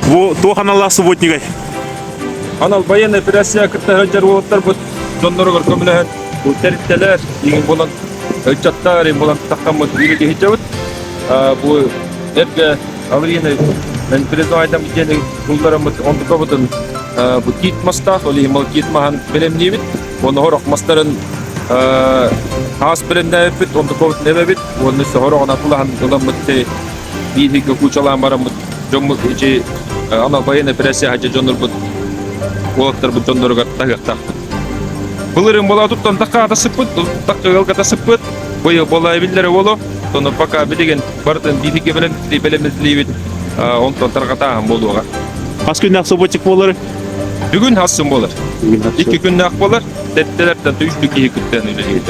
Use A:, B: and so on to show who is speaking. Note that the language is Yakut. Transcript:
A: Бу туох аналлаах субботнигай?
B: Анал военная операция кытта сылдьар уолаттарбыт дьонноругар көмөлөһөн бу тэрилтэлэр иҥин булан ыччаттар иҥин булан таххаммыт үлэлии сылдьабыт. Бу эргэ аварийнай передавайдам диэн буллараммыт онтукабытын бу тиит мастаах, ол иһин тиит маһын бэлэмниибит. Уонна сорох мастарын хаас бэлэмнээбиппит, онтукабытын эбэбит. Уонна сороҕун атылаһан ыламмыт биир кучалаан бараммыт дьоммут ичи анал военная операция хадьа дьоннорбут уолаттарбыт дьонноругар таһыахтаахпыт. Былырын буола туттан такка сыппыт, такка ыалгата сыппыт. Быйыл буола биллэрэ буолу. Тону пока билигин барытын биһиги бэлэмнэтилибит, онтон тарҕатааһын буолуоҕа.
A: Хас күннээх субботик буолар?
B: Бүгүн хассын буолар. Икки күннээх буолар. Тэттэлэртэн үстүү киһи кыттан үлэлиир.